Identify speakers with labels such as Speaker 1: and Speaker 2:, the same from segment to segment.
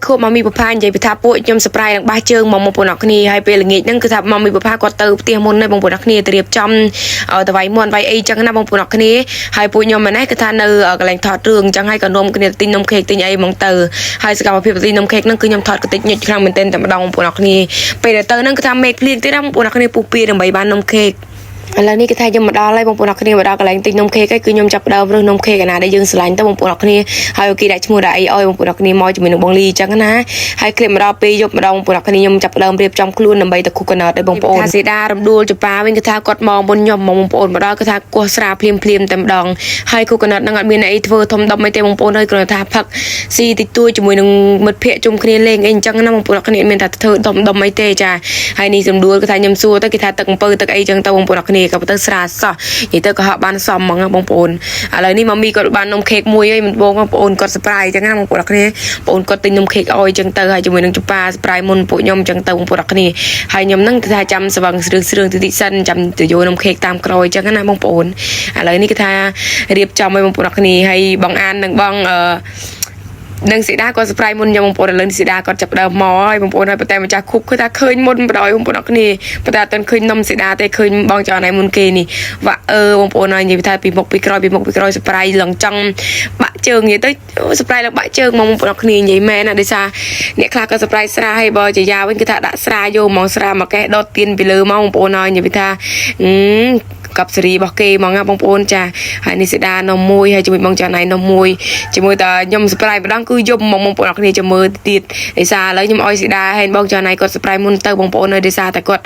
Speaker 1: ខួបម៉ាមីប៉ាផានិយាយពីថាពួកខ្ញុំ surprise នឹងបាសជើងមកបងប្អូនអរគ្នាហើយពេលល្ងាចហ្នឹងគឺថាម៉ាមីប៉ាផាគាត់ទៅផ្ទះមុនហើយបងប្អូនអរគ្នាទៅរៀបចំតវៃមន់វៃអីចឹងណាបងប្អូនអរគ្នាហើយពួកខ្ញុំម្នេះគឺថានៅកន្លែងថតរឿងចឹងហើយក៏នាំគ្នាទៅទិញនំខេកទិញអីហ្មងទៅហើយសកម្មភាពទៅទិញនំខេកហ្នឹងគឺខ្ញុំថតកតិចញុចខ្លាំងមែនទែនតែម្ដងបងប្អូនអរគ្នាពេលដែលទៅហ្នឹងគឺថាមេឃភ្លៀងទៀតណាបងប្អូនអរគ្នាពុះពៀដើម្បីបាននំខេក ឥឡូវនេះគឺថាខ្ញុំមកដល់ហើយបងប្អូនអរគ្នាមកដល់កន្លែងទិញនំខេកហើយគឺខ្ញុំចាប់ផ្ដើមរើសនំខេកអាណាដែលយើងស្រឡាញ់ទៅបងប្អូនអរគ្នាហើយគេដាក់ឈ្មោះដាក់អីឲ្យបងប្អូនអរគ្នាមកជាមួយនឹងបងលីអញ្ចឹងណាហើយគ្លីបមកដល់ពេលយប់ម្ដងបងប្អូនអរគ្នាខ្ញុំចាប់ផ្ដើមរៀបចំខ្លួនដើម្បីទៅគូកណត់ឲ្យបងប្អូនថាសេដារំដួលចប៉ាវិញគឺថាគាត់មកមុនខ្ញុំមកបងប្អូនមកដល់គឺថាគោះស្រាភ្លាមភ្លាមតែម្ដងហើយគូកណត់នឹងអត់មានអីធ្វើធំដុំអីទេបងប្អូនហើយគ្រាន់តែថាផឹកស៊ីតិចតួចជាមួយនឹងមិត្តភ័ក្តិជុំគ្នាលេងអីអញ្ចឹងណាបងប្អូនអរគ្នាមានតែធ្វើធំដុំអីទេចាហើយនេះសំដួលគឺថាខ្ញុំសួរទៅគេថាទឹកអំពៅទឹកអីចឹងទៅបងប្អូនអរគ្នាក៏ទៅស្រាសោះនិយាយទៅក៏ហក់បានសមហ្មងណាបងប្អូនឥឡូវនេះម៉ាមីគាត់បាននំខេកមួយហើយមិនបងបងប្អូនគាត់ surprise ចឹងណាបងប្អូនអរគ្នាបងប្អូនគាត់ទិញនំខេកឲ្យចឹងទៅហើយជាមួយនឹងចប៉ា surprise មុនពួកខ្ញុំចឹងទៅបងប្អូនអរគ្នាហើយខ្ញុំហ្នឹងគឺថាចាំស្វឹងស្រឿងស្រឿងតិចតិចសិនចាំទៅយកនំខេកតាមក្រោយចឹងណាបងប្អូនឥឡូវនេះគឺថារៀបចំឲ្យបងប្អូនអរគ្នាហើយបងអាននិងបងអឺ នឹងសេដាគាត់ surprise មុនខ្ញុំបងប្អូនឥឡូវនេះសេដាគាត់ចាប់ដើមមកហើយបងប្អូនហើយប៉ុន្តែម្ចាស់ខុបគឺថាឃើញមុនបដ ாய் បងប្អូនអរគ្នាប៉ុន្តែអត់ទាន់ឃើញនំសេដាទេឃើញបងចောင်းណៃមុនគេនេះវ៉ាអឺបងប្អូនហើយនិយាយថាពីមុខពីក្រោយពីមុខពីក្រោយ surprise ឡើងចង់បាក់ជើងនិយាយទៅ surprise ឡើងបាក់ជើងមកបងប្អូនអរគ្នានិយាយមែនណាដោយសារអ្នកខ្លះក៏ surprise ស្រាហើយបើជាយ៉ាវិញគឺថាដាក់ស្រាយកហ្មងស្រាមកកេះដុតទៀនពីលើមកបងប្អូនហើយនិយាយថាអឺកັບសេរីរបស់គេហ្មងណាបងប្អូនចាហើយនេះសេដានំមួយហើយជាមួយបងចាណៃនំមួយជាមួយតាខ្ញុំ surprise ម្ដងគឺយំហ្មងបងប្អូនអរគ្នាចាំមើលទៀតដោយសារឥឡូវខ្ញុំឲ្យសេដាហើយបងចាណៃគាត់ surprise មុនទៅបងប្អូនហើយដោយសារតែគាត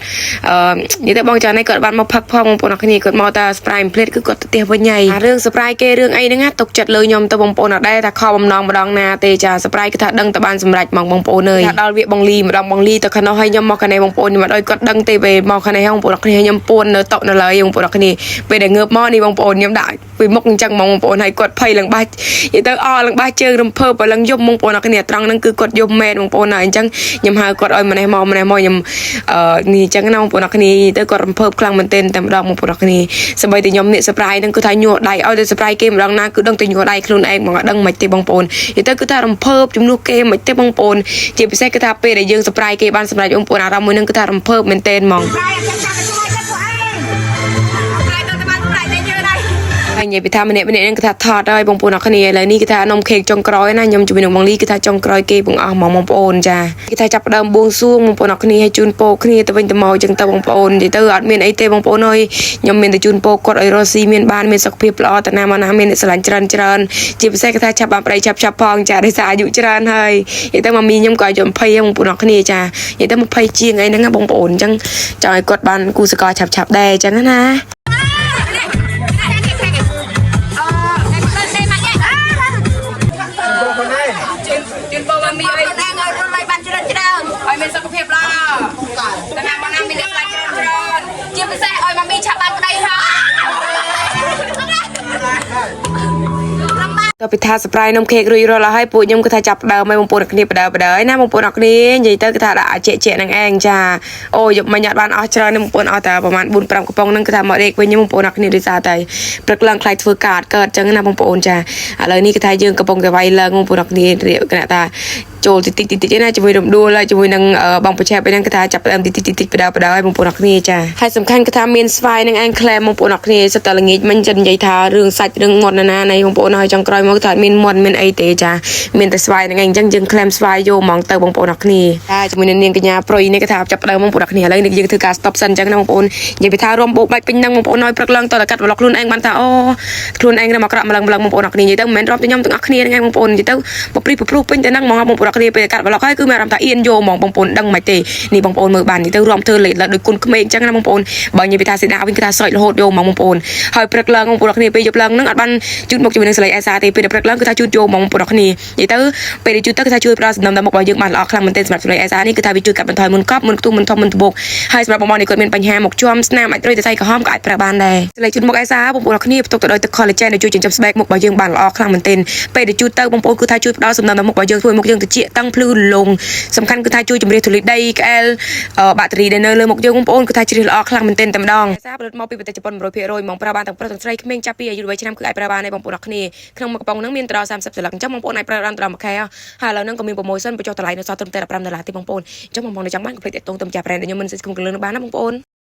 Speaker 1: ់អឺនិយាយទៅបងចាណៃគាត់បានមកផឹកផងបងប្អូនអរគ្នាគាត់មកតា surprise ផ្លេតគឺគាត់ទៅផ្ទះវិញហើយអារឿង surprise គេរឿងអីហ្នឹងណាទុកចិត្តលើខ្ញុំទៅបងប្អូនអត់ដែរថាខបំណងម្ដងណាទេចា surprise គឺថាដឹងតែបានសម្រេចហ្មងបងប្អូនអើយថាដល់វាបងលីម្ដងបងលីទៅខាងនោះហើយខ្ញុំមកខាងនេះបងប្អូនខ្ញុំអត់ឲ្យគាត់ដឹងទេពេលមកខាងនេះបងប្អូនអរគ្នាខ្ញុំពួននៅតុនៅឡើយបងប្អូនអរគ្នាពេលដែលងើបមកនេះបងប្អូនខ្ញុំដាក់ពីមុខអញ្ចឹងហ្មងបងប្អូនហើយគាត់ភ័យឡើងបាច់និយាយទៅអឡើងបាច់ជើងរំភើបឲ្យឡើងយំបងប្អូនអរគ្នាត្រង់ហ្នឹងគឺគាត់យំមែនបងប្អូនហើយអញ្ចឹងខ្ញុំហៅគាត់ឲ្យម្នេះមកម្នេះមកខ្ញុំអឺនេះអញ្ចឹងណាបងប្អូនអរគ្នាទៅគាត់រំភើបខ្លាំងមែនទែនតែម្ដងបងប្អូនអរគ្នាសម្បីតែខ្ញុំនេះ surprise ហ្នឹងគឺថាញ័រដៃឲ្យតែ surprise គេម្ដងណាគឺដឹងតែញ័រដៃខ្លួនឯងហ្មងអត់ដឹងមិនទេបងប្អូននិយាយទៅគឺថារំភើបជំនួសគេមិនទេបងប្អូនជាពិសេសគឺថាពេលដែលយើង surprise គេបានសម្រេចបងប្អូនអារម្មណ៍មួយហ្នឹងគឺថារំភើបមែនទែនហ្មង
Speaker 2: ប្រែចាំចាំជួយទៅពួកឯងប្រែទៅបានប្រែតែយើងដែរ
Speaker 1: ហើយនិយាយពីថាម្នាក់ម្នាក់ហ្នឹងគឺថាថតហើយបងប្អូនអរគ្នាឥឡូវនេះគឺថានំខេកចុងក្រោយណាខ្ញុំជាមួយនឹងបងលីគឺថាចុងក្រោយគេបងអស់ហ្មងបងប្អូនចាគឺថាចាប់ផ្ដើមបួងសួងបងប្អូនអរគ្នាឲ្យជូនពរគ្នាទៅវិញទៅមកចឹងទៅបងប្អូននិយាយទៅអត់មានអីទេបងប្អូនអើយខ្ញុំមានតែជូនពរគាត់ឲ្យរស់ស៊ីមានបានមានសុខភាពល្អតាណាមកណាមានអ្នកស្រឡាញ់ច្រើនច្រើនជាពិសេសគឺថាឆាប់បានប្តីឆាប់ឆាប់ផងចាដោយសារអាយុច្រើនហើយនិយាយទៅម៉ាមីខ្ញុំក៏អាយុ20ហ្នឹងបងប្អូនអរគ្នាចានិយាយទៅ20ជាងអីហ្នឹងណាបងប្អូនអញ្ចឹងចង់ឲ្យគាត់បានគូសកលឆាប់ឆាប់ដែរអញ្ចឹងណា
Speaker 2: អឺតែមកញ៉ា
Speaker 1: ជូនពរម៉ាមីឲ្យ
Speaker 2: ខ្លួនឯងឲ្យរស់ឲ្យបានច្រើនច្រើន
Speaker 1: ឲ្យមានសុខភាពល្អតាណាមកណាមានអ្នកស្រឡាញ់ច្រើនច្រើន
Speaker 2: ជាពិសេសឲ្យម៉ាមីឆាប់បានប្តីហើយ
Speaker 1: តទៅពីថា surprise នំខេករួចរាល់ហើយពួកខ្ញុំគឺថាចាប់ដើមឲ្យបងប្អូនគ្នាបដើបដើណាបងប្អូនអរគ្នានិយាយទៅគឺថាដាក់ជែកជែកនឹងឯងចាអូយប់មិញអត់បានអស់ច្រើនទេបងប្អូនអស់តែប្រហែល4 5កំប៉ុងហ្នឹងគឺថាមកដេកវិញបងប្អូនអរគ្នាដោយសារតែព្រឹកឡើងខ្លាចធ្វើការអត់កើតចឹងណាបងប្អូនចាឥឡូវនេះគឺថាយើងកំពុងតែវាយឡើងបងប្អូនអរគ្នារៀបគណៈថាចូលតិចតិចតិចណាជាមួយរំដួលហើយជាមួយនឹងបងប្រឆេបហ្នឹងគឺថាចាប់ដើមតិចតិចតិចបដើបដើឲ្យបងប្អូនអរគ្នាចាហើយសំខាន់គឺថាមានស្វាយនឹងឯងក្លែមបងប្អូនអរគ្នាសិតតែល្ងាចមិញចិននិយាយថារឿងសាច់រឿងមាត់ណាណានៃបងប្អូនហើយចុងក្រោយមកថាមានមាត់មានអីទេចាមានតែស្វាយហ្នឹងឯងអញ្ចឹងយើងក្លែមស្វាយយកហ្មងទៅបងប្អូនអរគ្នាចាជាមួយនឹងនាងកញ្ញាប្រុយនេះគឺថាចាប់ដើមបងប្អូនអរគ្នាឥឡូវនេះយើងធ្វើការ stop សិនអញ្ចឹងណាបងប្អូននិយាយពីថារំបោកបាច់ពេញហ្នឹងបងប្អូនឲ្យព្រឹកឡើងតតែកាត់ប្លុកខ្លួនឯងបានថាអូខ្លួនឯងរំអាក្រក់ម្លឹងម្លឹងបងប្អូនអរគ្នានិយាយទៅមិនមែនរំតែខ្ញុំទាំងអស់គ្នាហ្នឹងឯងបងប្អូននិយាយទៅបព្រិះប្រព្រុសពេញតែហ្នឹងហ្មងបងប្អូនអរគ្នាពេលកាត់ប្លុកហើយគឺមានអារម្មណ៍ថាអៀនយកហ្មងបងប្អូនដឹងមិនទេនេះបងប្អូនមើលបាននិយាយទៅរំធ្វើលេខដូចគុណក្មេងអញ្ចឹងណាបងប្អូនបើនិយាយពីថាសេដាវិញគឺថាស្រោចរហូតយកហ្មងបងប្អូនហើយព្រឹកឡើងបងប្អូនអរគ្នាពេលយប់ឡើងហ្នឹងអត់បានជូតមុខជាមួយនឹងសលេអេសាទេពេលព្រឹកឡើងគឺថាជូតយកហ្មងបងប្អូនអរគ្នានិយាយទៅពេលដែលជូតទៅគឺថាជួយផ្ដល់សំណឹមដល់មុខរបស់យើងបានល្អខ្លាំងមែនទែនសម្រាប់សលេអេសានេះគឺថាវាជួយកាត់បន្ថយមុនកប់មុនខ្ទុះមុនធំមុនត្បូកហើយសម្រាប់បងប្អូននេះគាត់មានបញ្ហាមុខជាំស្នាមអាចត្រុយសរសៃក្រហមក៏អាចប្រើបានដែរសលេជូតមុខអេសាបងប្អូនអរគ្នាផ្ទុកទៅដោយទឹក collagen ដែលជួយចិញ្ចឹមស្បែកមុខរបស់យើងបានល្អខ្លាំងមែនទែនពេលដែលជូតទៅបងប្អូនគឺថាជួយផ្ដល់សំណឹមដល់មុខរបស់យើងធ្វើឲ្យមុខយើងត្រជាក់តឹងភ្លឺរលោងសំខាន់គឺថាជួយជម្រះធូលីដីក្អែលបាក់តេរីដែលនៅលើមុខយើងបងប្អូនគឺថាជ្រះល្អខ្លាំងមែនទែនតែម្ដងសារផលិតមកពីប្រទេសជប៉ុន100%ហ្មងប្រើបានទាំងប្រុសទាំងស្រីក្មេងចាប់ពីអាយុ13ឆ្នាំគឺអាចប្រើបានដែរបងប្អូនអរគ្នាក្នុងមួយ ប៉ុងហ្នឹងមានទៅដល់30សន្លឹកអញ្ចឹងបងប្អូនអាចប្រើបានទៅដល់មួយខែហើយឥឡូវហ្នឹងក៏មាន promotion បញ្ចុះតម្លៃនៅសល់ត្រឹមតែ15ដុល្លារទេបងប្អូនអញ្ចឹងបងប្អូនដែលចង់បានកុំភ្លេចតាក់ទងទៅម្ចាស់ brand ដែលខ្ញុំមិនសិទ្ធិគុំកលឿនបានណាបងប្អូន។